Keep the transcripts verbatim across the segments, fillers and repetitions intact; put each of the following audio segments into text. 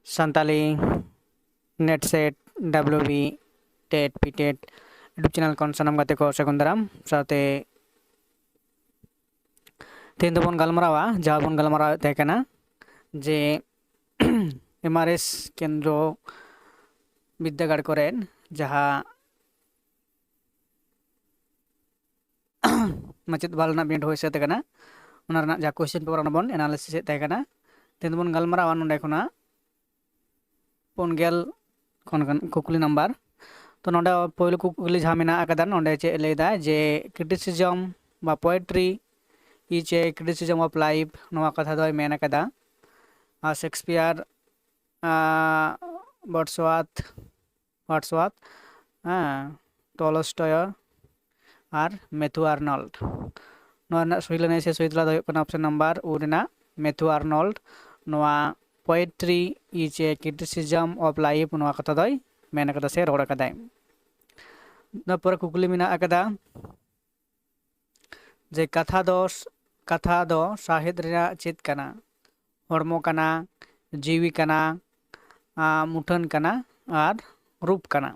Santali NET SET, WB TET, PTET YouTube channel ᱠᱷᱚᱱ ᱥᱟᱱᱟᱢ ᱜᱟᱛᱮ ᱠᱚ ᱥᱟᱹᱜᱩᱱ ᱫᱟᱨᱟᱢ᱾ ᱥᱟᱶᱛᱮ ᱛᱮᱦᱮᱧ ᱫᱚᱵᱚᱱ ᱜᱟᱞᱢᱟᱨᱟᱣᱟ, ᱡᱟᱦᱟᱸ ᱵᱚᱱ ᱜᱟᱞᱢᱟᱨᱟᱣᱮᱫ ᱛᱟᱦᱮᱸ ᱠᱟᱱᱟ ᱡᱮ MRS ᱠᱮᱱᱫᱨᱚ ᱵᱤᱫᱽᱫᱟᱹᱜᱟᱲ ᱠᱚᱨᱮ ᱡᱟᱦᱟᱸ ᱢᱟᱪᱮᱫ ᱵᱟᱦᱟᱞ ᱨᱮᱱᱟᱜ ᱵᱤᱱᱤᱰ ᱦᱩᱭ ᱥᱟᱹᱛ ᱟᱠᱟᱱᱟ, ᱚᱱᱟ ᱨᱮᱱᱟᱜ ᱡᱟᱦᱟᱸ question paper ᱚᱱᱟ ᱵᱚᱱ analysis ᱮᱫ ᱛᱟᱦᱮᱸ ᱠᱟᱱᱟ᱾ ᱛᱮᱦᱮᱧ ᱫᱚᱵᱚᱱ ᱜᱟᱞᱢᱟᱨᱟᱣᱟ ᱱᱚᱸᱰᱮ ᱠᱷᱚᱱᱟᱜ ᱯᱩᱱ ᱜᱮᱞ ᱠᱷᱚᱱ ᱠᱷᱚᱱ ᱠᱩᱠᱞᱤ ᱱᱟᱢᱵᱟᱨ᱾ ᱛᱚ ᱱᱚᱸᱰᱮ ᱯᱳᱭᱞᱳ ᱠᱩᱠᱞᱤ ᱡᱟᱦᱟᱸ ᱢᱮᱱᱟᱜ ᱟᱠᱟᱫᱟ, ᱱᱚᱸᱰᱮ ᱪᱮᱫ ᱞᱟᱹᱭ ᱫᱟᱭ ᱡᱮ criticism ᱵᱟ poetry is a criticism of life, ᱱᱚᱣᱟ ᱠᱟᱛᱷᱟ ᱫᱚᱭ ᱢᱮᱱ ᱟᱠᱟᱫᱟ᱾ ᱟᱨ ᱥᱮᱠᱥᱯᱤᱭᱟᱨ, ᱟᱸ, ᱵᱚᱰᱥᱣᱟᱛᱷ, ᱣᱟᱰᱥᱣᱟᱛᱷ, ᱦᱮᱸ, ᱴᱚᱞᱥᱴᱚᱭ ᱟᱨ ᱢᱮᱛᱷᱩ ᱟᱨᱱᱚᱞᱰ᱾ ᱱᱚᱣᱟ ᱨᱮᱱᱟᱜ ᱥᱚᱦᱤ ᱞᱟᱹᱱᱟᱹᱭ ᱥᱮ ᱥᱚᱦᱤ ᱛᱮᱞᱟ ᱫᱚ ᱦᱩᱭᱩᱜ ᱠᱟᱱᱟ option number ᱩ ᱨᱮᱱᱟᱜ ᱢᱮᱛᱷᱩ ᱟᱨᱱᱚᱞᱰ᱾ ᱱᱚᱣᱟ poetry is a criticism of life ᱱᱚᱣᱟ ᱠᱟᱛᱷᱟ ᱫᱚᱭ ᱢᱮᱱ ᱟᱠᱟᱫᱟ ᱥᱮ ᱨᱚᱲ ᱟᱠᱟᱫᱟᱭ᱾ ᱤᱱᱟᱹ ᱯᱚᱨᱮ ᱠᱩᱠᱞᱤ ᱢᱮᱱᱟᱜ ᱟᱠᱟᱫᱟ ᱡᱮ ᱠᱟᱛᱷᱟ ᱫᱚ, ᱠᱟᱛᱷᱟ ᱫᱚ ᱥᱟᱶᱦᱮᱫ ᱨᱮᱱᱟᱜ ᱪᱮᱫ ᱠᱟᱱᱟ? ᱦᱚᱲᱢᱚ ᱠᱟᱱᱟ, ᱡᱤᱣᱤ ᱠᱟᱱᱟ, ᱟᱸ, ᱢᱩᱴᱷᱟᱹᱱ ᱠᱟᱱᱟ ᱟᱨ ᱨᱩᱯ ᱠᱟᱱᱟ᱾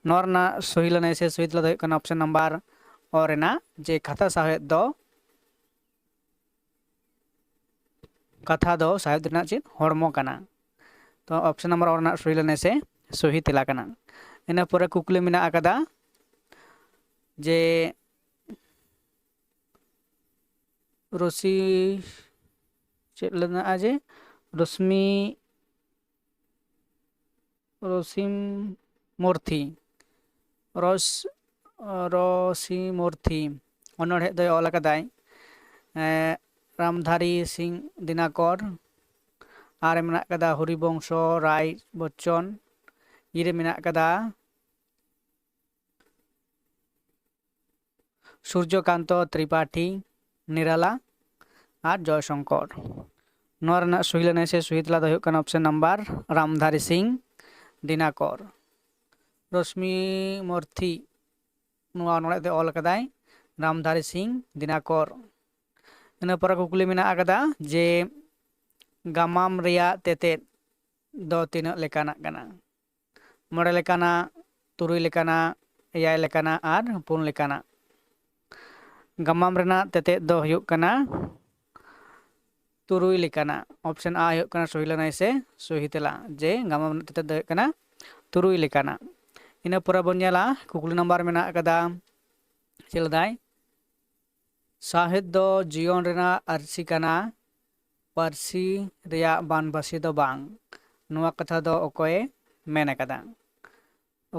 ᱱᱚᱣᱟ ᱨᱮᱱᱟᱜ ᱥᱚᱦᱤ ᱞᱟᱹᱱᱟᱹᱭ ᱥᱮ ᱥᱚᱦᱤ ᱛᱮᱞᱟ ᱫᱚ ᱦᱩᱭᱩᱜ ᱠᱟᱱᱟ option number ᱚ ᱨᱮᱱᱟᱜ ᱡᱮ ᱠᱟᱛᱷᱟ ᱥᱟᱶᱦᱮᱫ ᱫᱚ, ᱠᱟᱛᱷᱟ ᱫᱚ ᱥᱟᱶᱦᱮᱫ ᱨᱮᱱᱟᱜ ᱪᱮᱫ? ᱦᱚᱲᱢᱚ ᱠᱟᱱᱟ᱾ ᱛᱚ option number ᱚ ᱨᱮᱱᱟᱜ ᱥᱚᱦᱤ ᱞᱟᱹᱱᱟᱹᱭ ᱥᱮ ᱥᱚᱦᱤ ᱛᱮᱞᱟ ᱠᱟᱱᱟ᱾ ᱤᱱᱟᱹ ᱯᱚᱨᱮ ᱠᱩᱠᱞᱤ ᱢᱮᱱᱟᱜ ᱟᱠᱟᱫᱟ ᱡᱮ ᱨᱚᱥᱤ, ᱪᱮᱫ ᱞᱮᱱᱟ ᱡᱮ ᱨᱚᱥᱢᱤ, ᱨᱚᱥᱤᱢ ᱢᱩᱨᱛᱷᱤ, ᱨᱚᱥ, ᱨᱚᱥᱤ ᱢᱩᱨᱛᱷᱤ ᱚᱱᱚᱬᱦᱮ ᱫᱚᱭ ᱚᱞ ᱟᱠᱟᱫᱟᱭ, ᱮᱸ, ᱨᱟᱢᱫᱷᱟᱨᱤ ᱥᱤᱝ ᱫᱤᱱᱟᱠᱚᱨ᱾ ᱟᱨ ᱢᱮᱱᱟᱜ ᱟᱠᱟᱫᱟ ᱦᱚᱨᱤᱵᱚᱝᱥᱚ ᱨᱟᱭ ᱵᱚᱪᱪᱚᱱ᱾ ᱤ ᱨᱮ ᱢᱮᱱᱟᱜ ᱟᱠᱟᱫᱟ ᱥᱩᱨᱡᱚᱠᱟᱱᱛᱚ ᱛᱨᱤᱯᱟᱴᱷᱤ, ᱱᱤᱨᱟᱞᱟ ᱟᱨ ᱡᱚᱭᱥᱚᱝᱠᱚᱨ᱾ ᱱᱚᱣᱟ ᱨᱮᱱᱟᱜ ᱥᱚᱦᱤ ᱞᱟᱹᱱᱟᱹᱭ ᱥᱮ ᱥᱚᱦᱤ ᱛᱮᱞᱟ ᱫᱚ ᱦᱩᱭᱩᱜ ᱠᱟᱱᱟ option number ᱨᱟᱢᱫᱷᱟᱨᱤ ᱥᱤᱝ ᱫᱤᱱᱟᱠᱚᱨ᱾ ᱨᱚᱥᱢᱤ ᱢᱩᱨᱛᱷᱤ ᱱᱚᱣᱟ ᱚᱱᱚᱬᱦᱮ ᱫᱚ ᱚᱞ ᱟᱠᱟᱫᱟᱭ ᱨᱟᱢᱫᱷᱟᱨᱤ ᱥᱤᱝ ᱫᱤᱱᱟᱠᱚᱨ᱾ ᱤᱱᱟᱹ ᱯᱚᱨᱮ ᱠᱩᱠᱞᱤ ᱢᱮᱱᱟᱜ ᱟᱠᱟᱫᱟ ᱡᱮ ᱜᱟᱢᱟᱢ ᱨᱮᱭᱟᱜ ᱛᱮᱛᱮᱫ ᱫᱚ ᱛᱤᱱᱟᱹᱜ ᱞᱮᱠᱟᱱᱟᱜ ᱠᱟᱱᱟ? ᱢᱚᱬᱮ ᱞᱮᱠᱟᱱᱟᱜ, ᱛᱩᱨᱩᱭ ᱞᱮᱠᱟᱱᱟᱜ, ᱮᱭᱟᱭ ᱞᱮᱠᱟᱱᱟᱜ ᱟᱨ ᱯᱩᱱ ᱞᱮᱠᱟᱱᱟᱜ᱾ ᱜᱟᱢᱟᱢ ᱨᱮᱱᱟᱜ ᱛᱮᱛᱮᱫ ᱫᱚ ᱦᱩᱭᱩᱜ ᱠᱟᱱᱟ ᱛᱩᱨᱩᱭ ᱞᱮᱠᱟᱱᱟᱜ᱾ ᱚᱯᱥᱮᱱ ᱟ ᱦᱩᱭᱩᱜ ᱠᱟᱱᱟ ᱥᱚᱦᱤ ᱞᱟᱹᱱᱟᱹᱭ ᱥᱮ ᱥᱚᱦᱤ ᱛᱮᱞᱟ, ᱡᱮ ᱜᱟᱢᱟᱢ ᱨᱮᱱᱟᱜ ᱛᱮᱛᱮᱫ ᱫᱚ ᱦᱩᱭᱩᱜ ᱠᱟᱱᱟ ᱛᱩᱨᱩᱭ ᱞᱮᱠᱟᱱᱟᱜ᱾ ᱤᱱᱟᱹ ᱯᱚᱨᱮ ᱵᱚᱱ ᱧᱮᱞᱟ ᱠᱩᱠᱞᱤ ᱱᱟᱢᱵᱟᱨ ᱢᱮᱱᱟᱜ ᱟᱠᱟᱫᱟ, ᱪᱮᱫ ᱞᱮᱫᱟᱭ? ᱥᱟᱶᱦᱮᱫ ᱫᱚ ᱡᱤᱭᱚᱱ ᱨᱮᱱᱟᱜ ᱟᱹᱨᱥᱤ ᱠᱟᱱᱟ, ᱯᱟᱹᱨᱥᱤ ᱨᱮᱭᱟᱜ ᱵᱟᱱᱵᱟᱥᱤ ᱫᱚ ᱵᱟᱝ᱾ ᱱᱚᱣᱟ ᱠᱟᱛᱷᱟ ᱫᱚ ᱚᱠᱚᱭᱮ ᱢᱮᱱ ᱟᱠᱟᱫᱟ?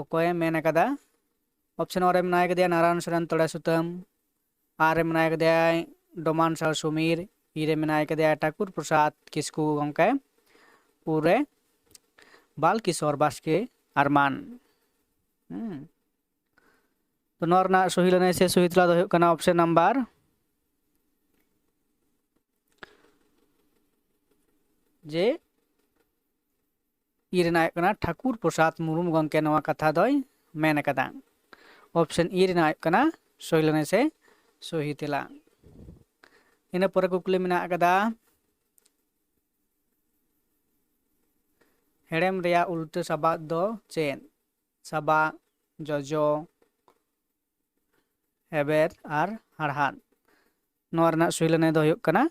ᱚᱠᱚᱭᱮ ᱢᱮᱱ ᱟᱠᱟᱫᱟ? ᱚᱯᱥᱮᱱ ᱚ ᱨᱮ ᱢᱮᱱᱟᱭ ᱠᱟᱫᱮᱭᱟ ᱱᱟᱨᱟᱭᱚᱱ ᱥᱚᱨᱮᱱ ᱛᱚᱲᱮ ᱥᱩᱛᱟᱹᱢ, ᱟᱨ ᱨᱮ ᱢᱮᱱᱟᱭ ᱠᱟᱫᱮᱭᱟ ᱰᱚᱢᱟᱱ ᱥᱟᱶ ᱥᱩᱢᱤᱨ, ᱤ ᱨᱮ ᱢᱮᱱᱟᱭ ᱠᱟᱫᱮᱭᱟ ᱴᱷᱟᱠᱩᱨ ᱯᱨᱚᱥᱟᱫᱽ ᱠᱤᱥᱠᱩ ᱜᱚᱢᱠᱮ, ᱩ ᱨᱮ ᱵᱟᱞ ᱠᱤᱥᱳᱨ ᱵᱟᱥᱠᱮ ᱟᱨᱢᱟᱱ᱾ ᱦᱩᱸ᱾ ᱛᱚ ᱱᱚᱣᱟ ᱨᱮᱱᱟᱜ ᱥᱚᱦᱤ ᱞᱟᱹᱱᱟᱹᱭ ᱥᱮ ᱥᱚᱦᱤ ᱛᱮᱞᱟ ᱫᱚ ᱦᱩᱭᱩᱜ ᱠᱟᱱᱟ ᱚᱯᱥᱮᱱ ᱱᱟᱢᱵᱟᱨ ᱡᱮ ᱤ ᱨᱮᱱᱟᱜ ᱦᱩᱭᱩᱜ ᱠᱟᱱᱟ ᱴᱷᱟᱠᱩᱨ ᱯᱨᱚᱥᱟᱫᱽ ᱢᱩᱨᱢᱩ ᱜᱚᱢᱠᱮ ᱱᱚᱣᱟ ᱠᱟᱛᱷᱟ ᱫᱚᱭ ᱢᱮᱱ ᱟᱠᱟᱫᱟ᱾ ᱚᱯᱥᱮᱱ ᱤ ᱨᱮᱱᱟᱜ ᱦᱩᱭᱩᱜ ᱠᱟᱱᱟ ᱥᱚᱦᱤ ᱞᱟᱹᱱᱟᱹᱭ ᱥᱮ ᱥᱚᱦᱤ ᱛᱮᱞᱟ᱾ ᱤᱱᱟᱹ ᱯᱚᱨᱮ ᱠᱩᱠᱞᱤ ᱢᱮᱱᱟᱜ ᱟᱠᱟᱫᱟ, ᱦᱮᱲᱮᱢ ᱨᱮᱭᱟᱜ ᱩᱞᱴᱟᱹ ᱥᱟᱵᱟᱫ ᱫᱚ ᱪᱮᱫ? ᱥᱟᱵᱟᱫ, ᱡᱚᱡᱚ, ᱦᱮᱵᱮᱨ ᱟᱨ ᱦᱟᱲᱦᱟᱫ᱾ ᱱᱚᱣᱟ ᱨᱮᱱᱟᱜ ᱥᱩᱭ ᱞᱟᱹᱱᱟᱹᱭ ᱫᱚ ᱦᱩᱭᱩᱜ ᱠᱟᱱᱟ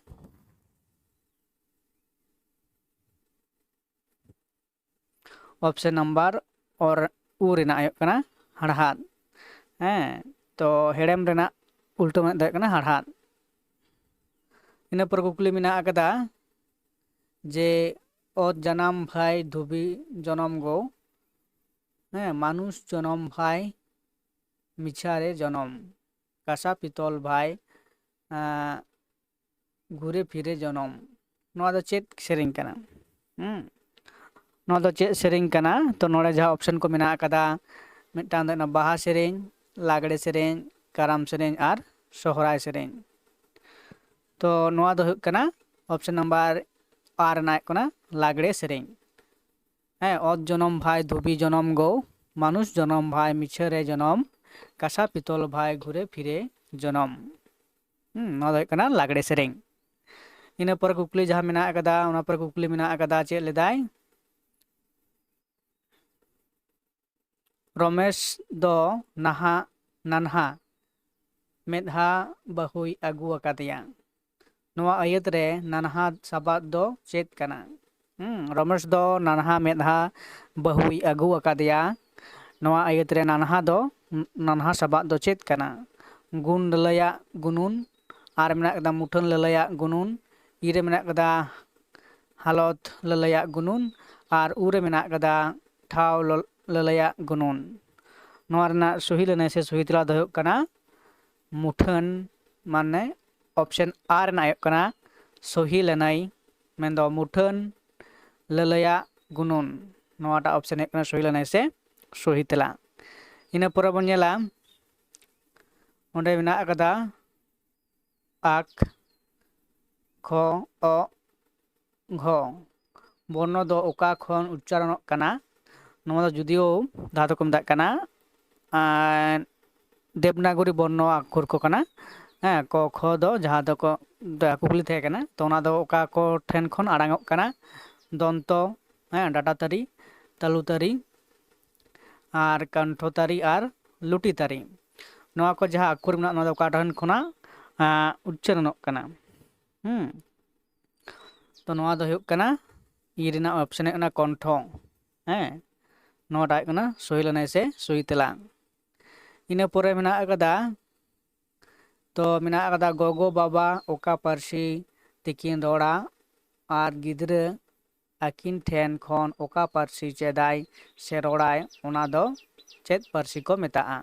ᱚᱯᱥᱮᱱ ᱱᱟᱢᱵᱟᱨ ᱚᱨ ᱩ ᱨᱮᱱᱟᱜ ᱦᱩᱭᱩᱜ ᱠᱟᱱᱟ ᱦᱟᱲᱦᱟᱫ᱾ ᱦᱮᱸ, ᱛᱚ ᱦᱮᱲᱮᱢ ᱨᱮᱱᱟᱜ ᱩᱞᱴᱟᱹ ᱢᱮᱱᱮᱫ ᱫᱚ ᱦᱩᱭᱩᱜ ᱠᱟᱱᱟ ᱦᱟᱲᱦᱟᱫ᱾ ᱤᱱᱟᱹ ᱯᱚᱨ ᱠᱩᱠᱞᱤ ᱢᱮᱱᱟᱜ ᱟᱠᱟᱫᱟ ᱡᱮ ᱚᱛ ᱡᱟᱱᱟᱢ ᱵᱷᱟᱭ ᱫᱷᱩᱵᱤ ᱡᱚᱱᱚᱢ ᱜᱳ, ᱦᱮᱸ, ᱢᱟᱱᱩᱥ ᱡᱚᱱᱚᱢ ᱵᱷᱟᱭ ᱢᱤᱪᱷᱟ ᱨᱮ ᱡᱚᱱᱚᱢ, ᱠᱟᱸᱥᱟ ᱯᱤᱛᱚᱞ ᱵᱷᱟᱭ, ᱟᱸ, ᱜᱷᱩᱨᱮ ᱯᱷᱤᱨᱮ ᱡᱚᱱᱚᱢ᱾ ᱱᱚᱣᱟ ᱫᱚ ᱪᱮᱫ ᱥᱮᱨᱮᱧ ᱠᱟᱱᱟ? ᱦᱩᱸ? ᱱᱚᱣᱟ ᱫᱚ ᱪᱮᱫ ᱥᱮᱨᱮᱧ ᱠᱟᱱᱟ? ᱛᱚ ᱱᱚᱰᱮ ᱡᱟᱦᱟᱸ ᱚᱯᱥᱮᱱ ᱠᱚ ᱢᱮᱱᱟᱜ ᱟᱠᱟᱫᱟ, ᱢᱤᱫᱴᱟᱝ ᱫᱚ ᱦᱩᱭᱩᱜ ᱠᱟᱱᱟ ᱵᱟᱦᱟ ᱥᱮᱨᱮᱧ, ᱞᱟᱜᱽᱲᱮ ᱥᱮᱨᱮᱧ, ᱠᱟᱨᱟᱢ ᱥᱮᱨᱮᱧ ᱟᱨ ᱥᱚᱦᱨᱟᱭ ᱥᱮᱨᱮᱧ᱾ ᱛᱚ ᱱᱚᱣᱟ ᱫᱚ ᱦᱩᱭᱩᱜ ᱠᱟᱱᱟ ᱚᱯᱥᱮᱱ ᱱᱟᱢᱵᱟᱨ ᱟᱨ ᱨᱮᱱᱟᱜ ᱦᱩᱭᱩᱜ ᱠᱟᱱᱟ ᱞᱟᱜᱽᱲᱮ ᱥᱮᱨᱮᱧ᱾ ᱦᱮᱸ, ᱚᱛ ᱡᱚᱱᱚᱢ ᱵᱷᱟᱭ ᱫᱷᱩᱵᱤ ᱡᱚᱱᱚᱢ ᱜᱳ, ᱢᱟᱱᱩᱥ ᱡᱚᱱᱚᱢ ᱵᱷᱟᱭ ᱢᱤᱪᱷᱟᱹ ᱨᱮ ᱡᱚᱱᱚᱢ, ᱠᱟᱸᱥᱟ ᱯᱤᱛᱚᱞ ᱵᱷᱟᱭ ᱜᱷᱩᱨᱮ ᱯᱷᱤᱨᱮ ᱡᱚᱱᱚᱢ᱾ ᱦᱩᱸ, ᱱᱚᱣᱟ ᱫᱚ ᱦᱩᱭᱩᱜ ᱠᱟᱱᱟ ᱞᱟᱜᱽᱲᱮ ᱥᱮᱨᱮᱧ᱾ ᱤᱱᱟᱹ ᱯᱚᱨᱮ ᱠᱩᱠᱞᱤ ᱡᱟᱦᱟᱸ ᱢᱮᱱᱟᱜ ᱟᱠᱟᱫᱟ, ᱚᱱᱟ ᱯᱚᱨᱮ ᱠᱩᱠᱞᱤ ᱢᱮᱱᱟᱜ ᱟᱠᱟᱫᱟ, ᱪᱮᱫ ᱞᱮᱫᱟᱭ? ᱨᱚᱢᱮᱥ ᱫᱚ ᱱᱟᱦᱟᱜ ᱱᱟᱱᱦᱟ ᱢᱮᱫᱦᱟ ᱵᱟᱹᱦᱩᱭ ᱟᱹᱜᱩ ᱟᱠᱟᱫᱮᱭᱟ᱾ ᱱᱚᱣᱟ ᱟᱹᱭᱟᱹᱛ ᱨᱮ ᱱᱟᱱᱦᱟ ᱥᱟᱵᱟᱫ ᱫᱚ ᱪᱮᱫ ᱠᱟᱱᱟ? ᱦᱩᱸ, ᱨᱚᱢᱮᱥ ᱫᱚ ᱱᱟᱱᱦᱟ ᱢᱮᱫᱦᱟ ᱵᱟᱹᱦᱩᱭ ᱟᱹᱜᱩ ᱟᱠᱟᱫᱮᱭᱟ᱾ ᱱᱚᱣᱟ ᱟᱹᱭᱟᱹᱛ ᱨᱮ ᱱᱟᱱᱦᱟ ᱫᱚ, ᱱᱟᱱᱦᱟ ᱥᱟᱵᱟᱫ ᱫᱚ ᱪᱮᱫ ᱠᱟᱱᱟ? ᱜᱩᱱ ᱞᱟᱹᱞᱟᱹᱭᱟᱜ ᱜᱩᱱᱩᱱ, ᱟᱨ ᱢᱮᱱᱟᱜ ᱠᱟᱫᱟ ᱢᱩᱴᱷᱟᱹᱱ ᱞᱟᱹᱞᱟᱹᱭᱟᱜ ᱜᱩᱱᱩᱱ, ᱤ ᱨᱮ ᱢᱮᱱᱟᱜ ᱠᱟᱫᱟ ᱦᱟᱞᱚᱛ ᱞᱟᱹᱞᱟᱹᱭᱟᱜ ᱜᱩᱱᱩᱱ, ᱟᱨ ᱩ ᱨᱮ ᱢᱮᱱᱟᱜ ᱠᱟᱫᱟ ᱴᱷᱟᱶ ᱞᱚ-, ᱞᱟᱹᱞᱟᱹᱭᱟᱜ ᱜᱩᱱᱩᱱ᱾ ᱱᱚᱣᱟ ᱨᱮᱱᱟᱜ ᱥᱚᱦᱤ ᱞᱟᱹᱱᱟᱹᱭ ᱥᱮ ᱥᱚᱦᱤ ᱛᱮᱞᱟ ᱫᱚ ᱦᱩᱭᱩᱜ ᱠᱟᱱᱟ ᱢᱩᱴᱷᱟᱹᱱ, ᱢᱟᱱᱮ option A ᱨᱮᱱᱟᱜ ᱦᱩᱭᱩᱜ ᱠᱟᱱᱟ ᱥᱚᱦᱤ ᱞᱟᱹᱱᱟᱹᱭ, ᱢᱮᱱᱫᱚ ᱢᱩᱴᱷᱟᱹᱱ ᱞᱟᱹᱞᱟᱹᱭᱟᱜ ᱜᱩᱱᱩᱱ᱾ ᱱᱚᱣᱟᱴᱟᱜ option ᱦᱩᱭᱩᱜ ᱠᱟᱱᱟ ᱥᱚᱦᱤ ᱞᱟᱹᱱᱟᱹᱭ ᱥᱮ ᱥᱚᱦᱤ ᱛᱮᱞᱟ᱾ ᱤᱱᱟᱹ ᱯᱚᱨᱮ ᱵᱚᱱ ᱧᱮᱞᱟ, ᱚᱸᱰᱮ ᱢᱮᱱᱟᱜ ᱟᱠᱟᱫᱟ ᱟᱠ, ᱠᱷᱚ, ᱚ, ᱜᱷᱚ᱾ ᱵᱚᱨᱱᱚ ᱫᱚ ᱚᱠᱟ ᱠᱷᱚᱱ ᱩᱪᱪᱟᱨᱚᱱᱚᱜ ᱠᱟᱱᱟ? ᱱᱚᱣᱟ ᱫᱚ ᱡᱩᱫᱤᱭᱳ ᱡᱟᱦᱟᱸ ᱫᱚᱠᱚ ᱢᱮᱛᱟᱜ ᱠᱟᱱᱟ, ᱟᱨ ᱫᱮᱵᱽᱱᱟᱜᱚᱨᱤ ᱵᱚᱨᱱᱚ ᱟᱠᱷᱚᱨ ᱠᱚ ᱠᱟᱱᱟ᱾ ᱦᱮᱸ, ᱠᱚ ᱠᱷᱚ ᱫᱚ ᱡᱟᱦᱟᱸ ᱫᱚᱠᱚ, ᱫᱚ ᱠᱩᱠᱞᱤ ᱛᱟᱦᱮᱸ ᱠᱟᱱᱟ, ᱛᱚ ᱚᱱᱟ ᱫᱚ ᱚᱠᱟ ᱠᱚ ᱴᱷᱮᱱ ᱠᱷᱚᱱ ᱟᱲᱟᱝᱚᱜ ᱠᱟᱱᱟ? ᱫᱚᱱᱛᱚ, ᱦᱮᱸ, ᱰᱟᱴᱟ ᱛᱟᱹᱨᱤ, ᱛᱟᱹᱞᱩ ᱛᱟᱹᱨᱤ, ᱟᱨ ᱠᱟᱱᱴᱷᱚ ᱛᱟᱹᱨᱤ ᱟᱨ ᱞᱩᱴᱤ ᱛᱟᱹᱨᱤ᱾ ᱱᱚᱣᱟ ᱠᱚ ᱡᱟᱦᱟᱸ ᱟᱠᱷᱚᱨ ᱢᱮᱱᱟᱜᱼᱟ, ᱱᱚᱣᱟ ᱫᱚ ᱚᱠᱟ ᱴᱷᱮᱱ ᱠᱷᱚᱱᱟᱜ, ᱟᱸ, ᱩᱪᱪᱟᱨᱚᱱᱚᱜ ᱠᱟᱱᱟ? ᱦᱩᱸ, ᱛᱚ ᱱᱚᱣᱟ ᱫᱚ ᱦᱩᱭᱩᱜ ᱠᱟᱱᱟ, ᱤ ᱨᱮᱱᱟᱜ option ᱦᱩᱭᱩᱜ ᱠᱟᱱᱟ ᱠᱚᱱᱴᱷᱚ᱾ ᱦᱮᱸ, ᱱᱚᱣᱟᱴᱟᱜ ᱦᱩᱭᱩᱜ ᱠᱟᱱᱟ ᱥᱚᱦᱤ ᱞᱟᱹᱱᱟᱹᱭ ᱥᱮ ᱥᱚᱦᱤ ᱛᱮᱞᱟ᱾ ᱤᱱᱟᱹ ᱯᱚᱨᱮ ᱢᱮᱱᱟᱜ ᱟᱠᱟᱫᱟ, ᱛᱚ ᱢᱮᱱᱟᱜ ᱟᱠᱟᱫᱟ ᱜᱚᱜᱚ ᱵᱟᱵᱟ ᱚᱠᱟ ᱯᱟᱹᱨᱥᱤ ᱛᱮᱠᱤᱱ ᱨᱚᱲᱟ ᱟᱨ ᱜᱤᱫᱽᱨᱟᱹ ᱟᱹᱠᱤᱱ ᱴᱷᱮᱱ ᱠᱷᱚᱱ ᱚᱠᱟ ᱯᱟᱹᱨᱥᱤ ᱪᱮᱫᱟᱭ ᱥᱮ ᱨᱚᱲᱟᱭ, ᱚᱱᱟ ᱫᱚ ᱪᱮᱫ ᱯᱟᱹᱨᱥᱤ ᱠᱚ ᱢᱮᱛᱟᱜᱼᱟ?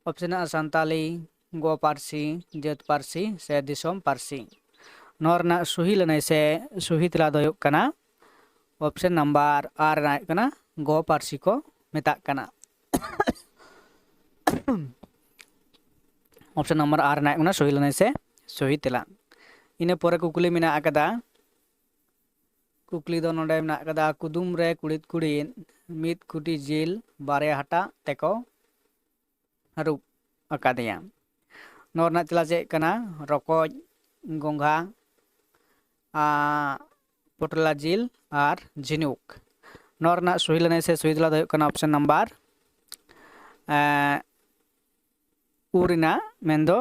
option ᱦᱮᱱᱟᱜᱼᱟ ᱥᱟᱱᱛᱟᱞᱤ, ᱜᱚ ᱯᱟᱹᱨᱥᱤ, ᱡᱟᱹᱛ ᱯᱟᱹᱨᱥᱤ ᱥᱮ ᱫᱤᱥᱚᱢ ᱯᱟᱹᱨᱥᱤ᱾ ᱱᱚᱣᱟ ᱨᱮᱱᱟᱜ ᱥᱚᱦᱤ ᱞᱟᱹᱱᱟᱹᱭ ᱥᱮ ᱥᱚᱦᱤ ᱛᱮᱞᱟ ᱫᱚ ᱦᱩᱭᱩᱜ ᱠᱟᱱᱟ option number A ᱨᱮᱱᱟᱜ ᱦᱩᱭᱩᱜ ᱠᱟᱱᱟ ᱜᱚ ᱯᱟᱹᱨᱥᱤ ᱠᱚ ᱢᱮᱛᱟᱜ ᱠᱟᱱᱟ᱾ option number A ᱨᱮᱱᱟᱜ ᱦᱩᱭᱩᱜ ᱠᱟᱱᱟ ᱥᱚᱦᱤ ᱞᱟᱹᱱᱟᱹᱭ ᱥᱮ ᱥᱚᱦᱤ ᱛᱮᱞᱟ᱾ ᱤᱱᱟᱹ ᱯᱚᱨᱮ ᱠᱩᱠᱞᱤ ᱢᱮᱱᱟᱜ ᱟᱠᱟᱫᱟ, ᱠᱩᱠᱞᱤ ᱫᱚ ᱱᱚᱰᱮ ᱢᱮᱱᱟᱜ ᱟᱠᱟᱫᱟ, ᱠᱩᱫᱩᱢ ᱨᱮ ᱠᱩᱲᱤᱫ ᱠᱩᱲᱤᱫ ᱢᱤᱫ ᱠᱩᱴᱤ ᱡᱤᱞ ᱵᱟᱨᱭᱟ ᱦᱟᱴᱟᱜ ᱛᱮᱠᱚ ᱦᱟᱹᱨᱩᱵ ᱟᱠᱟᱫᱮᱭᱟ᱾ ᱱᱚᱣᱟ ᱨᱮᱱᱟᱜ ᱛᱮᱞᱟ ᱪᱮᱫ ᱠᱟᱱᱟ? ᱨᱚᱠᱚᱡ, ᱜᱚᱸᱜᱷᱟ, ᱟᱨ ᱯᱚᱴᱚᱞᱟ ᱡᱤᱞ ᱟᱨ ᱡᱷᱤᱱᱩᱠ᱾ ᱱᱚᱣᱟ ᱨᱮᱱᱟᱜ ᱥᱚᱦᱤ ᱞᱟᱹᱱᱟᱹᱭ ᱥᱮ ᱥᱚᱦᱤ ᱛᱮᱞᱟ ᱫᱚ ᱦᱩᱭᱩᱜ ᱠᱟᱱᱟ ᱚᱯᱥᱮᱱ ᱱᱟᱢᱵᱟᱨ ᱩ ᱨᱮᱱᱟᱜ, ᱢᱮᱱᱫᱚ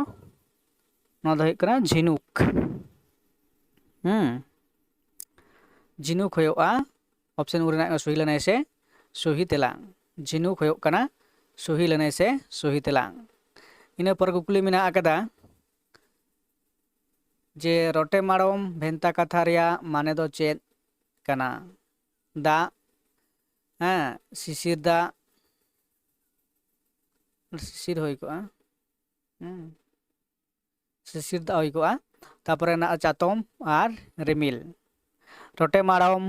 ᱱᱚᱣᱟ ᱫᱚ ᱦᱩᱭᱩᱜ ᱠᱟᱱᱟ ᱡᱷᱤᱱᱩᱠ᱾ ᱦᱩᱸ, ᱡᱷᱤᱱᱩᱠ ᱦᱩᱭᱩᱜᱼᱟ ᱚᱯᱥᱮᱱ ᱩ ᱨᱮᱱᱟᱜ ᱥᱚᱦᱤ ᱞᱟᱹᱱᱟᱹᱭ ᱥᱮ ᱥᱚᱦᱤ ᱛᱮᱞᱟ᱾ ᱡᱷᱤᱱᱩᱠ ᱦᱩᱭᱩᱜ ᱠᱟᱱᱟ ᱥᱚᱦᱤ ᱞᱟᱹᱱᱟᱹᱭ ᱥᱮ ᱥᱚᱦᱤ ᱛᱮᱞᱟ᱾ ᱤᱱᱟᱹ ᱯᱚᱨ ᱠᱩᱠᱞᱤ ᱢᱮᱱᱟᱜ ᱟᱠᱟᱫᱟ ᱡᱮ ᱨᱚᱴᱮ ᱢᱟᱲᱚᱢ ᱵᱷᱮᱱᱛᱟ ᱠᱟᱛᱷᱟ ᱨᱮᱭᱟᱜ ᱢᱟᱱᱮ ᱫᱚ ᱪᱮᱫ ᱠᱟᱱᱟ? ᱫᱟᱜ, ᱦᱮᱸ, ᱥᱤᱥᱤᱨ ᱫᱟᱜ, ᱥᱤᱥᱤᱨ ᱦᱩᱭ ᱠᱚᱜᱼᱟ, ᱦᱮᱸ, ᱥᱤᱥᱤᱨ ᱫᱟᱜ ᱦᱩᱭ ᱠᱚᱜᱼᱟ᱾ ᱛᱟᱨᱯᱚᱨᱮ ᱢᱮᱱᱟᱜᱼᱟ ᱪᱟᱛᱚᱢ ᱟᱨ ᱨᱤᱢᱤᱞ᱾ ᱨᱚᱴᱮ ᱢᱟᱲᱚᱢ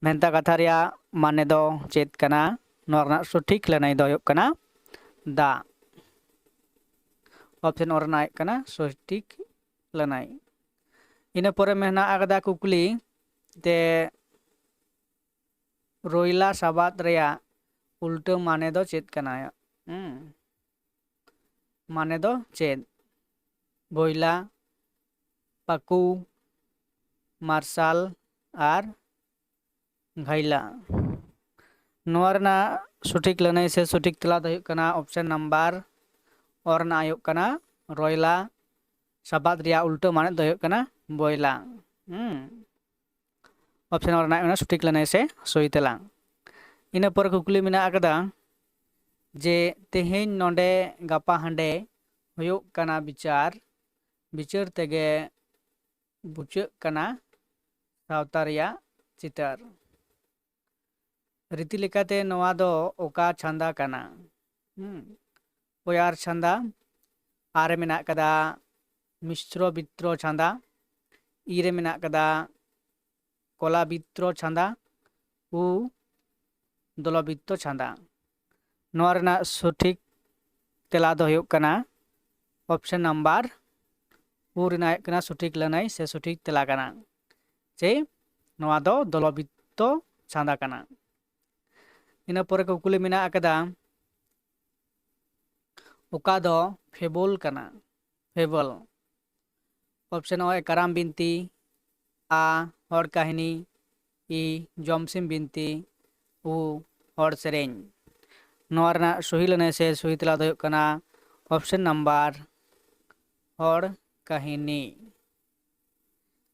ᱵᱷᱮᱱᱛᱟ ᱠᱟᱛᱷᱟ ᱨᱮᱭᱟᱜ ᱢᱟᱱᱮ ᱫᱚ ᱪᱮᱫ ᱠᱟᱱᱟ? ᱱᱚᱣᱟ ᱨᱮᱱᱟᱜ ᱥᱚᱴᱷᱤᱠ ᱞᱟᱹᱱᱟᱹᱭ ᱫᱚ ᱦᱩᱭᱩᱜ ᱠᱟᱱᱟ ᱫᱟᱜ᱾ ᱚᱯᱥᱮᱱ ᱚ ᱨᱮᱱᱟᱜ ᱦᱩᱭᱩᱜ ᱠᱟᱱᱟ ᱥᱚᱴᱷᱤᱠ ᱞᱟᱹᱱᱟᱹᱭ᱾ ᱤᱱᱟᱹ ᱯᱚᱨᱮ ᱢᱮᱱᱟᱜ ᱟᱠᱟᱫᱟ ᱠᱩᱠᱞᱤ ᱛᱮ ᱨᱚᱭᱞᱟ ᱥᱟᱵᱟᱫ ᱨᱮᱭᱟᱜ ᱩᱞᱴᱟᱹ ᱢᱟᱱᱮ ᱫᱚ ᱪᱮᱫ ᱠᱟᱱᱟ? ᱦᱩᱸ, ᱢᱟᱱᱮ ᱫᱚ ᱪᱮᱫ? ᱵᱷᱚᱭᱞᱟ, ᱯᱟᱹᱠᱩ, ᱢᱟᱨᱥᱟᱞ ᱟᱨ ᱜᱷᱟᱭᱞᱟ᱾ ᱱᱚᱣᱟ ᱨᱮᱱᱟᱜ ᱥᱚᱴᱷᱤᱠ ᱞᱟᱹᱱᱟᱹᱭ ᱥᱮ ᱥᱚᱴᱷᱤᱠ ᱛᱮᱞᱟ ᱫᱚ ᱦᱩᱭᱩᱜ ᱠᱟᱱᱟ ᱚᱯᱥᱮᱱ ᱱᱟᱢᱵᱟᱨ ᱚ ᱨᱮᱱᱟᱜ ᱦᱩᱭᱩᱜ ᱠᱟᱱᱟ ᱨᱚᱭᱞᱟ ᱥᱟᱵᱟᱫ ᱨᱮᱭᱟᱜ ᱩᱞᱴᱟᱹ ᱢᱟᱱᱮ ᱫᱚ ᱦᱩᱭᱩᱜ ᱠᱟᱱᱟ ᱵᱚᱭᱞᱟ᱾ ᱦᱩᱸ, ᱚᱯᱥᱮᱱ ᱚ ᱨᱮᱱᱟᱜ ᱦᱩᱭᱩᱜ ᱠᱟᱱᱟ ᱥᱚᱴᱷᱤᱠ ᱞᱟᱹᱱᱟᱹᱭ ᱥᱮ ᱥᱚᱦᱤ ᱛᱮᱞᱟ᱾ ᱤᱱᱟᱹ ᱯᱚᱨᱮ ᱠᱩᱠᱞᱤ ᱢᱮᱱᱟᱜ ᱟᱠᱟᱫᱟ ᱡᱮ ᱛᱮᱦᱮᱧ ᱱᱚᱰᱮ ᱜᱟᱯᱟ ᱦᱟᱸᱰᱮ ᱦᱩᱭᱩᱜ ᱠᱟᱱᱟ ᱵᱤᱪᱟᱨ, ᱵᱤᱪᱟᱹᱨ ᱛᱮᱜᱮ ᱵᱩᱪᱟᱹᱜ ᱠᱟᱱᱟ ᱥᱟᱶᱛᱟ ᱨᱮᱭᱟᱜ ᱪᱤᱛᱟᱹᱨ᱾ ᱨᱤᱛᱤ ᱞᱮᱠᱟᱛᱮ ᱱᱚᱣᱟ ᱫᱚ ᱚᱠᱟ ᱪᱷᱟᱸᱫᱟ ᱠᱟᱱᱟ? ᱦᱩᱸ, ᱯᱚᱭᱟᱨ ᱪᱷᱟᱸᱫᱟ᱾ ᱟᱨ ᱨᱮ ᱢᱮᱱᱟᱜ ᱠᱟᱫᱟ ᱢᱤᱥᱨᱚ ᱵᱤᱛᱨᱚ ᱪᱷᱟᱸᱫᱟ᱾ ᱤ ᱨᱮ ᱢᱮᱱᱟᱜ ᱠᱟᱫᱟ ᱠᱚᱞᱟ ᱵᱤᱛᱨᱚ ᱪᱷᱟᱸᱫᱟ᱾ ᱩ ᱫᱚᱞᱚᱵᱤᱛᱛᱚ ᱪᱷᱟᱸᱫᱟ᱾ ᱱᱚᱣᱟ ᱨᱮᱱᱟᱜ ᱥᱚᱴᱷᱤᱠ ᱛᱮᱞᱟ ᱫᱚ ᱦᱩᱭᱩᱜ ᱠᱟᱱᱟ ᱚᱯᱥᱮᱱ ᱱᱟᱢᱵᱟᱨ ᱩ ᱨᱮᱱᱟᱜ ᱦᱩᱭᱩᱜ ᱠᱟᱱᱟ ᱥᱚᱴᱷᱤᱠ ᱞᱟᱹᱱᱟᱹᱭ ᱥᱮ ᱥᱚᱴᱷᱤᱠ ᱛᱮᱞᱟ ᱠᱟᱱᱟ᱾ ᱪᱮ ᱱᱚᱣᱟ ᱫᱚ ᱫᱚᱞᱚᱵᱤᱛᱛᱚ ᱪᱷᱟᱸᱫᱟ ᱠᱟᱱᱟ᱾ ᱤᱱᱟᱹ ᱯᱚᱨᱮ ᱠᱩᱠᱞᱤ ᱢᱮᱱᱟᱜ ᱟᱠᱟᱫᱟ ᱚᱠᱟ ᱫᱚ ᱯᱷᱮᱵᱚᱞ ᱠᱟᱱᱟ? ᱯᱷᱮᱵᱚᱞ᱾ ᱚᱯᱥᱮᱱ ᱚ ᱮ ᱠᱟᱨᱟᱢ ᱵᱤᱱᱛᱤ, ᱟ ᱦᱚᱲ ᱠᱟᱹᱦᱱᱤ, ᱤ ᱡᱚᱢᱥᱤᱢ ᱵᱤᱱᱛᱤ, ᱩ ᱦᱚᱲ ᱥᱮᱨᱮᱧ᱾ ᱱᱚᱣᱟ ᱨᱮᱱᱟᱜ ᱥᱚᱦᱤ ᱞᱟᱹᱱᱟᱹᱭ ᱥᱮ ᱥᱚᱦᱤ ᱛᱮᱞᱟ ᱫᱚ ᱦᱩᱭᱩᱜ ᱠᱟᱱᱟ option number ᱦᱚᱲ ᱠᱟᱹᱦᱱᱤ᱾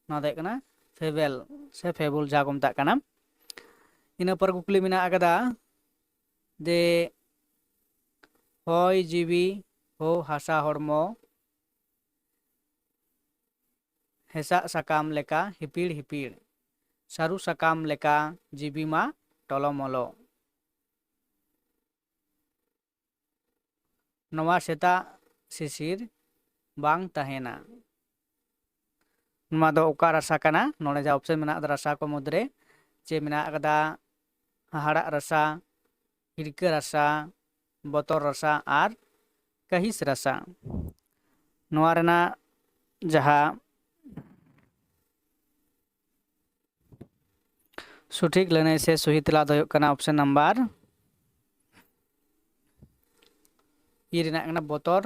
ᱱᱚᱣᱟ ᱫᱚ ᱦᱩᱭᱩᱜ ᱠᱟᱱᱟ fable ᱥᱮ fable ᱡᱟᱦᱟᱸ ᱠᱚ ᱢᱮᱛᱟᱜ ᱠᱟᱱᱟ᱾ ᱤᱱᱟᱹ ᱯᱚᱨ ᱠᱩᱠᱞᱤ ᱢᱮᱱᱟᱜ ᱟᱠᱟᱫᱟ ᱡᱮ ᱦᱚᱭ ᱡᱤᱣᱤ ᱦᱳ ᱦᱟᱥᱟ ᱦᱚᱲᱢᱚ ᱦᱮᱸᱥᱟᱜ ᱥᱟᱠᱟᱢ ᱞᱮᱠᱟ ᱦᱤᱯᱤᱲ ᱦᱤᱯᱤᱲ, ᱥᱟᱹᱨᱩ ᱥᱟᱠᱟᱢ ᱞᱮᱠᱟ ᱡᱤᱣᱤ ᱢᱟ ᱴᱚᱞᱚᱢᱚᱞᱚ᱾ ᱱᱚᱣᱟ ᱥᱮᱛᱟᱜ ᱥᱤᱥᱤᱨ ᱵᱟᱝ ᱛᱟᱦᱮᱱᱟ᱾ ᱱᱚᱣᱟ ᱫᱚ ᱚᱠᱟ ᱨᱟᱥᱟ ᱠᱟᱱᱟ? ᱱᱚᱰᱮ ᱡᱟᱦᱟᱸ option ᱢᱮᱱᱟᱜ ᱟᱠᱟᱫᱟ ᱨᱟᱥᱟ ᱠᱚ ᱢᱩᱫᱽᱨᱮ, ᱪᱮᱫ ᱢᱮᱱᱟᱜ ᱟᱠᱟᱫᱟ? ᱦᱟᱦᱟᱲᱟᱜ ᱨᱟᱥᱟ, ᱦᱤᱨᱠᱟᱹ ᱨᱟᱥᱟ, ᱵᱚᱛᱚᱨ ᱨᱟᱥᱟ ᱟᱨ ᱠᱟᱹᱦᱤᱥ ᱨᱟᱥᱟ᱾ ᱱᱚᱣᱟ ᱨᱮᱱᱟᱜ ᱡᱟᱦᱟᱸ ᱥᱚᱴᱷᱤᱠ ᱞᱟᱹᱱᱟᱹᱭ ᱥᱮ ᱥᱚᱦᱤ ᱛᱮᱞᱟ ᱫᱚ ᱦᱩᱭᱩᱜ ᱠᱟᱱᱟ option number ᱤ ᱨᱮᱱᱟᱜ ᱠᱟᱱᱟ ᱵᱚᱛᱚᱨ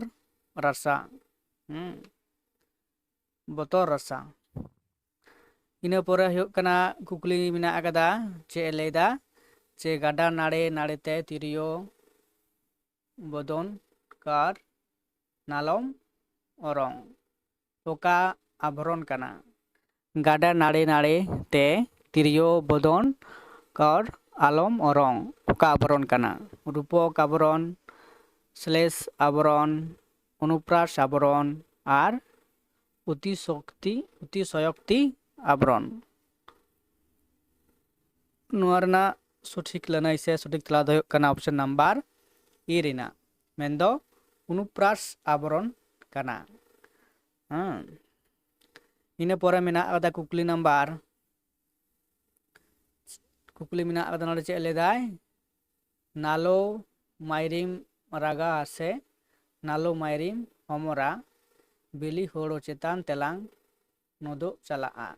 ᱨᱟᱥᱟ᱾ ᱦᱩᱸ, ᱵᱚᱛᱚᱨ ᱨᱟᱥᱟ᱾ ᱤᱱᱟᱹ ᱯᱚᱨᱮ ᱦᱩᱭᱩᱜ ᱠᱟᱱᱟ ᱠᱩᱠᱞᱤ ᱢᱮᱱᱟᱜ ᱟᱠᱟᱫᱟ, ᱪᱮᱫ ᱮ ᱞᱟᱹᱭᱫᱟ ᱡᱮ ᱜᱟᱰᱟ ᱱᱟᱹᱲᱮ ᱱᱟᱹᱲᱮ ᱛᱮ ᱛᱤᱨᱭᱳ ᱵᱚᱫᱚᱱ ᱠᱟᱨ ᱱᱟᱞᱚᱢ ᱚᱨᱚᱝ ᱚᱠᱟ ᱟᱵᱷᱨᱚᱱ ᱠᱟᱱᱟ? ᱜᱟᱰᱟ ᱱᱟᱹᱲᱮ ᱱᱟᱹᱲᱮ ᱛᱮ ᱛᱤᱨᱭᱳ ᱵᱚᱫᱚᱱ ᱠᱟᱨ ᱟᱞᱚᱢ ᱚᱨᱚᱝ ᱚᱠᱟ ᱟᱵᱷᱨᱚᱱ ᱠᱟᱱᱟ? ᱨᱩᱯᱚᱠ ᱟᱵᱷᱨᱚᱱ, ᱥᱞᱮᱥ ᱟᱵᱷᱨᱚᱱ, ᱚᱱᱩᱯᱨᱟᱥ ᱟᱵᱷᱨᱚᱱ ᱟᱨ ᱚᱛᱤᱥᱚᱠᱛᱤ, ᱚᱛᱤᱥᱚᱭᱚᱠᱛᱤ ᱟᱵᱷᱨᱚᱱ᱾ ᱱᱚᱣᱟ ᱨᱮᱱᱟᱜ ᱥᱚᱴᱷᱤᱠ ᱞᱟᱹᱱᱟᱹᱭ ᱥᱮ ᱥᱚᱴᱷᱤᱠ ᱛᱮᱞᱟ ᱫᱚ ᱦᱩᱭᱩᱜ ᱠᱟᱱᱟ option number ᱤ ᱨᱮᱱᱟᱜ, ᱢᱮᱱᱫᱚ ᱚᱱᱩᱯᱨᱟᱥ ᱟᱵᱷᱨᱚᱱ ᱠᱟᱱᱟ᱾ ᱦᱮᱸ, ᱤᱱᱟᱹ ᱯᱚᱨᱮ ᱢᱮᱱᱟᱜ ᱟᱠᱟᱫᱟ ᱠᱩᱠᱞᱤ number, ᱠᱩᱠᱞᱤ ᱢᱮᱱᱟᱜ ᱟᱠᱟᱫᱟ ᱱᱚᱰᱮ ᱪᱮᱫ ᱞᱟᱹᱭᱫᱟᱭ? ᱱᱟᱞᱚ ᱢᱟᱭᱨᱤᱢ ᱨᱟᱜᱟ ᱥᱮ ᱱᱟᱞᱚ ᱢᱟᱭᱨᱤᱢ ᱦᱚᱢᱚᱨᱟ, ᱵᱤᱞᱤ ᱦᱳᱲᱳ ᱪᱮᱛᱟᱱ ᱛᱮᱞᱟᱝ ᱱᱚᱫᱚᱜ ᱪᱟᱞᱟᱜᱼᱟ᱾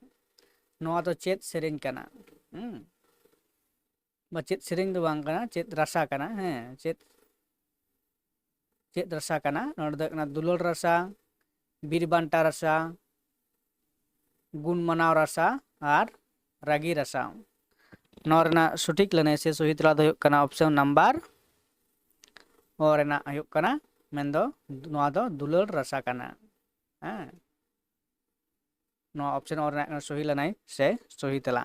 ᱱᱚᱣᱟ ᱫᱚ ᱪᱮᱫ ᱥᱮᱨᱮᱧ ᱠᱟᱱᱟ? ᱦᱩᱸ? ᱵᱟ ᱪᱮᱫ ᱥᱮᱨᱮᱧ ᱫᱚ ᱵᱟᱝ ᱠᱟᱱᱟ, ᱪᱮᱫ ᱨᱟᱥᱟ ᱠᱟᱱᱟ? ᱦᱮᱸ, ᱪᱮᱫ, ᱪᱮᱫ ᱨᱟᱥᱟ ᱠᱟᱱᱟ? ᱱᱚᱰᱮ ᱫᱚ ᱦᱩᱭᱩᱜ ᱠᱟᱱᱟ ᱫᱩᱞᱟᱹᱲ ᱨᱟᱥᱟ, ᱵᱤᱨ ᱵᱟᱱᱴᱟ ᱨᱟᱥᱟ, ᱜᱩᱱ ᱢᱟᱱᱟᱣ ᱨᱟᱥᱟ ᱟᱨ ᱨᱟᱹᱜᱤ ᱨᱟᱥᱟ᱾ ᱱᱚᱣᱟ ᱨᱮᱱᱟᱜ ᱥᱚᱴᱷᱤᱠ ᱞᱟᱹᱱᱟᱹᱭ ᱥᱮ ᱥᱚᱦᱤ ᱛᱮᱞᱟ ᱫᱚ ᱦᱩᱭᱩᱜ ᱠᱟᱱᱟ option number ᱚ ᱨᱮᱱᱟᱜ ᱦᱩᱭᱩᱜ ᱠᱟᱱᱟ, ᱢᱮᱱᱫᱚ ᱱᱚᱣᱟ ᱫᱚ ᱫᱩᱞᱟᱹᱲ ᱨᱟᱥᱟ ᱠᱟᱱᱟ᱾ ᱦᱮᱸ, ᱱᱚᱣᱟ option ᱚ ᱨᱮᱱᱟᱜ ᱠᱟᱱᱟ ᱥᱚᱦᱤ ᱞᱟᱹᱱᱟᱹᱭ ᱥᱮ ᱥᱚᱦᱤ ᱛᱮᱞᱟ᱾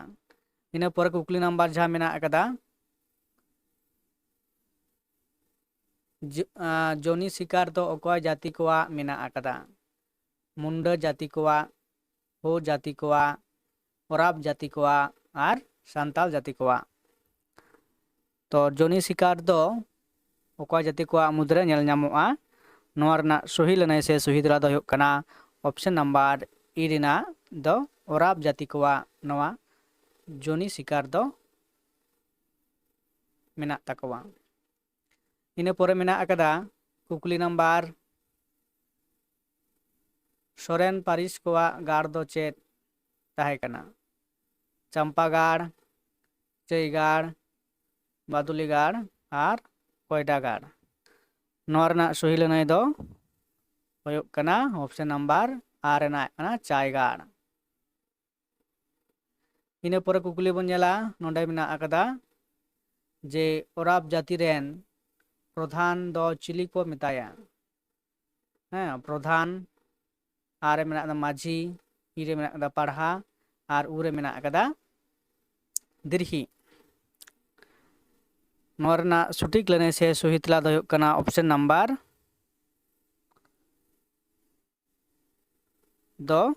ᱤᱱᱟᱹ ᱯᱚᱨᱮ ᱠᱩᱠᱞᱤ ᱱᱟᱢᱵᱟᱨ ᱡᱟᱦᱟᱸ ᱢᱮᱱᱟᱜ ᱟᱠᱟᱫᱟ, ᱡᱚ-, ᱟ, ᱡᱚᱱᱤ ᱥᱤᱠᱟᱨ ᱫᱚ ᱚᱠᱚᱭ ᱡᱟᱹᱛᱤ ᱠᱚᱣᱟᱜ ᱢᱮᱱᱟᱜ ᱟᱠᱟᱫᱟ? ᱢᱩᱱᱰᱟᱹ ᱡᱟᱹᱛᱤ ᱠᱚᱣᱟᱜ, ᱦᱳ ᱡᱟᱹᱛᱤ ᱠᱚᱣᱟᱜ, ᱳᱨᱟᱵ ᱡᱟᱹᱛᱤ ᱠᱚᱣᱟᱜ ᱟᱨ ᱥᱟᱱᱛᱟᱞ ᱡᱟᱹᱛᱤ ᱠᱚᱣᱟᱜ᱾ ᱛᱚ ᱡᱚᱱᱤ ᱥᱤᱠᱟᱨ ᱫᱚ ᱚᱠᱚᱭ ᱡᱟᱹᱛᱤ ᱠᱚᱣᱟᱜ ᱢᱩᱫᱽᱨᱮ ᱧᱮᱞ ᱧᱟᱢᱚᱜᱼᱟ? ᱱᱚᱣᱟ ᱨᱮᱱᱟᱜ ᱥᱚᱦᱤ ᱞᱟᱹᱱᱟᱹᱭ ᱥᱮ ᱥᱚᱦᱤ ᱛᱮᱞᱟ ᱫᱚ ᱦᱩᱭᱩᱜ ᱠᱟᱱᱟ option number ᱤ ᱨᱮᱱᱟᱜ ᱫᱚ ᱳᱨᱟᱵ ᱡᱟᱹᱛᱤ ᱠᱚᱣᱟᱜ ᱱᱚᱣᱟ ᱡᱚᱱᱤ ᱥᱤᱠᱟᱨ ᱫᱚ ᱢᱮᱱᱟᱜ ᱛᱟᱠᱚᱣᱟ᱾ ᱤᱱᱟᱹ ᱯᱚᱨᱮ ᱢᱮᱱᱟᱜ ᱟᱠᱟᱫᱟ ᱠᱩᱠᱞᱤ ᱱᱟᱢᱵᱟᱨ, ᱥᱚᱨᱮᱱ ᱯᱟᱹᱨᱤᱥ ᱠᱚᱣᱟᱜ ᱜᱟᱲ ᱫᱚ ᱪᱮᱫ ᱛᱟᱦᱮᱸ ᱠᱟᱱᱟ? ᱪᱟᱢᱯᱟᱜᱟᱲ, ᱪᱟᱹᱭᱜᱟᱲ, ᱵᱟᱫᱩᱞᱤᱜᱟᱲ ᱟᱨ ᱠᱚᱭᱰᱟᱜᱟᱲ᱾ ᱱᱚᱣᱟ ᱨᱮᱱᱟᱜ ᱥᱚᱦᱤ ᱞᱟᱹᱱᱟᱹᱭ ᱫᱚ ᱦᱩᱭᱩᱜ ᱠᱟᱱᱟ option number ᱟᱨ ᱨᱮᱱᱟᱜ ᱠᱟᱱᱟ ᱪᱟᱭᱜᱟᱲ᱾ ᱤᱱᱟᱹ ᱯᱚᱨᱮ ᱠᱩᱠᱞᱤ ᱵᱚᱱ ᱧᱮᱞᱟ, ᱱᱚᱰᱮ ᱢᱮᱱᱟᱜ ᱟᱠᱟᱫᱟ ᱡᱮ ᱳᱨᱟᱵ ᱡᱟᱹᱛᱤ ᱨᱮᱱ ᱯᱨᱚᱫᱷᱟᱱ ᱫᱚ ᱪᱤᱞᱤ ᱠᱚ ᱢᱮᱛᱟᱭᱟ? ᱦᱮᱸ, ᱯᱨᱚᱫᱷᱟᱱ, ᱟᱨ ᱨᱮ ᱢᱮᱱᱟᱜ ᱟᱠᱟᱫᱟ ᱢᱟᱹᱡᱷᱤ, ᱤ ᱨᱮ ᱢᱮᱱᱟᱜ ᱟᱠᱟᱫᱟ ᱯᱟᱲᱦᱟ, ᱟᱨ ᱩ ᱨᱮ ᱢᱮᱱᱟᱜ ᱟᱠᱟᱫᱟ ᱫᱤᱨᱦᱤ᱾ ᱱᱚᱣᱟ ᱨᱮᱱᱟᱜ ᱥᱚᱴᱷᱤᱠ ᱞᱟᱹᱱᱟᱹᱭ ᱥᱮ ᱥᱚᱦᱤ ᱛᱮᱞᱟ ᱫᱚ ᱦᱩᱭᱩᱜ ᱠᱟᱱᱟ option number ᱫᱚ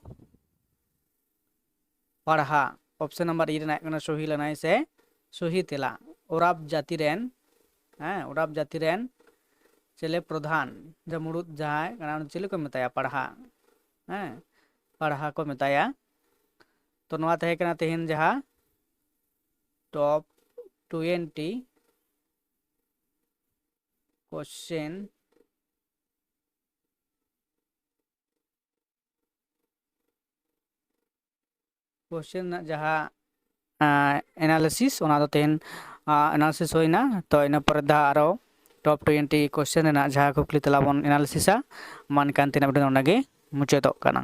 ᱯᱟᱲᱦᱟ, option number ᱤ ᱨᱮᱱᱟᱜ ᱠᱟᱱᱟ ᱥᱚᱦᱤ ᱞᱟᱹᱱᱟᱹᱭ ᱥᱮ ᱥᱚᱦᱤ ᱛᱮᱞᱟ᱾ ᱳᱨᱟᱵ ᱡᱟᱹᱛᱤ ᱨᱮᱱ, ᱦᱮᱸ, ᱳᱨᱟᱵ ᱡᱟᱹᱛᱤ ᱨᱮᱱ ᱪᱮᱞᱮ ᱯᱨᱚᱫᱷᱟᱱ, ᱡᱮ ᱢᱩᱲᱩᱫ ᱡᱟᱦᱟᱸᱭ ᱠᱟᱱᱟ, ᱩᱱᱤ ᱪᱤᱞᱤ ᱠᱚ ᱢᱮᱛᱟᱭᱟ? ᱯᱟᱲᱦᱟ, ᱦᱮᱸ, ᱯᱟᱲᱦᱟ ᱠᱚ ᱢᱮᱛᱟᱭᱟ᱾ ᱛᱚ ᱱᱚᱣᱟ ᱛᱟᱦᱮᱸ ᱠᱟᱱᱟ ᱛᱮᱦᱮᱧ ᱡᱟᱦᱟᱸ top twenty question, question ᱨᱮᱱᱟᱜ ᱡᱟᱦᱟᱸ, ᱟᱸ, analysis, ᱚᱱᱟ ᱫᱚ ᱛᱮᱦᱮᱧ, ᱟᱸ, analysis ᱦᱩᱭᱱᱟ᱾ ᱛᱚ ᱤᱱᱟᱹ ᱯᱚᱨᱮ ᱫᱚ ᱦᱟᱸᱜ ᱟᱨᱚ top twenty question ᱨᱮᱱᱟᱜ ᱡᱟᱦᱟᱸ ᱠᱩᱠᱞᱤ ᱛᱮᱞᱟ ᱵᱚᱱ analysisᱟ᱾ ᱢᱟ ᱮᱱᱠᱷᱟᱱ ᱛᱮᱦᱮᱧᱟᱜ video ᱱᱚᱰᱮ ᱜᱮ ᱢᱩᱪᱟᱹᱫᱚᱜ ᱠᱟᱱᱟ᱾